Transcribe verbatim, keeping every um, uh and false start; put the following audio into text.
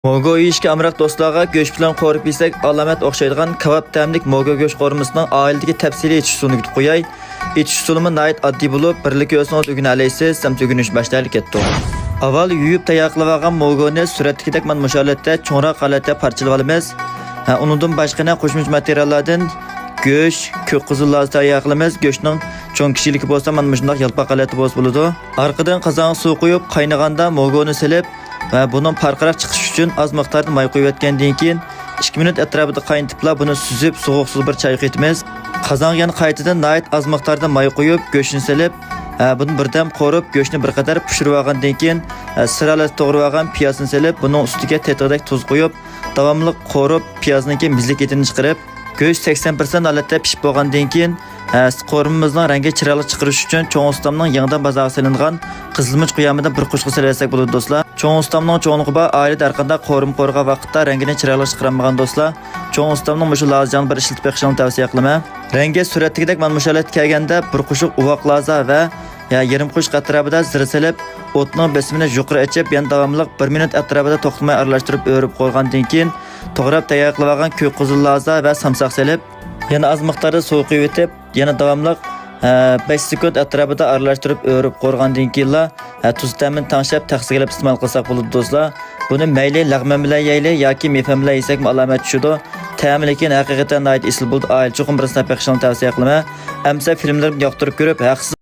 موگو يېيىشكە ئامراق دوستلارغا گۆش بىلەن قورۇپ يېسەك ئالامەت ئوخشايدىغان كاۋاپ تەملىك موگو گۆش قورۇمىسىنىڭ ئائىلىدىكى تەپسىلىي ئېتىش ئۇسۇلىنى كۈتۈپ قوياي. ئېتىش ئۇسۇلىمۇ ناھايىتى ئاددىي بولۇپ، بىرلا كۆرسىڭىز ئۆگىنەلەيسىز، ئەمسە ئۆگىنىش باشلايلى كەتتۇق. ئاۋۋال يۇيۇپ تەييار قىلىۋالغان موگونى سۈرەتتىكىدەك مانا مۇشۇ ھالەتتە چوڭراق ھالەتتە پارچىلىۋالىمىز. ھە، ئۇنىڭدىن باشقا يەنە قوشۇمچە ماتېرىياللاردىن گۆش، كۆك قىزىل لازا تەييار قىلىمىز. گۆشنىڭ چوڭ كىچىكلىكى بولسا مانا مۇشۇنداق يالپاق ھالەتتە بولسا بولىدۇ. ئارقىدىن قازانغا سۇ قۇيۇپ، قاينىغاندا موگونى سېلىپ، ۋە بۇنىڭ پارقىراق چىقىشى ئۈچۈن ئاز مىقداردا ماي قۇيۇۋەتكەندىن كېيىن، ئىككى مىنۇت ئەتراپىدا قاينىتىپلا بۇنى سۈزۈپ، سوغۇقسىز بىر چايقىتىمىز. قازانغا يەنە قايتىدىن ناھايىتى ئاز مىقداردا ماي قۇيۇپ، گۆشنى سېلىپ، ھە، بۇنى بىردەم قورۇپ، گۆشنى بىر قەدەر پىشۇرۇۋالغاندىن كېيىن، ھە، سىر ھالەتتە توغرىۋالغان پىيازنى سېلىپ، بۇنىڭ ئۈستىگە تېتىغۇدەك تۇز قۇيۇپ، داۋاملىق قورۇپ، پىيازنىڭكى مىزلىك ئېتىنى چىقىرىپ، گۆش سەكسەن پىرسەنت ھالەتتە پىشىپ بولغاندىن كېيىن، ھە، قورۇمىمىزنىڭ رەڭگى چىرايلىق چىقىرىش ئۈچۈن چوڭ ئۇستامنىڭ يېڭىدىن بازارغا سېلىنغان قىزىلمۇچ قۇيامىدىن بىر قوشۇققا سېلىۋەتسەك بولىدۇ، دوستلار. چوڭ ئۇستامنىڭ چوڭلۇقى بار ئائىلىدە ھەرقانداق قورۇما قورۇغان ۋاقىتتا رەڭگىنى چىرايلىق چىقىرالمىغان دوستلار، چوڭ ئۇستامنىڭ مۇشۇ لازىجاننى بىر ئىشلىتىپ بېقىشىڭلارنى تەۋسىيە قىلىمەن. رەڭگى سۈرەتتىكىدەك مانا مۇشۇ ھالەتكە كەلگەندە، بىر قوشۇق ئۇۋاق لازا ۋە يا يېرىم قوشۇق ئەتراپىدا زىرە سېلىپ، ئوتنىڭ بېسىمىنى يۇقىرى ئېچىپ، يەنە داۋاملىق بىر مىنۇت ئەتراپىدا توختىماي ئارىلاشتۇرۇپ ئۆرۈپ قورۇغاندىن كېيىن، توغراپ تەييار قىلىۋالغان كۆك قىزىل لازا ۋە سامساق سېلىپ، يەنە ئاز مىقداردا سۇ قۇيۇۋېتىپ، يەنە داۋاملىق، ھە، بەش سېكۇنت ئەتراپىدا ئارىلاشتۇرۇپ ئۆرۈپ قورۇغاندىن كېيىنلا، ھە، تۇز تەمىنى تەڭشەپ تەخسىگە ئېلىپ ئىستېمال قىلساق بولىدۇ، دوستلار. بۇنى مەيلى لەغمەن بىلەن يەيلى ياكى مېفەن بىلەن يېسەكمۇ ئالامەت چۈشىدۇ. تەمى لېكىن ھەقىقەتەن ناھايىتى ئېسىل بولىدۇ. ئائىلە چوقۇم بىر سىناپ بېقىشىڭلارنى تەۋسىيە قىلىمەن. ئەمىسە فىلىملىرىمنى ياقتۇرۇپ كۆرۈپ، ھەقسىز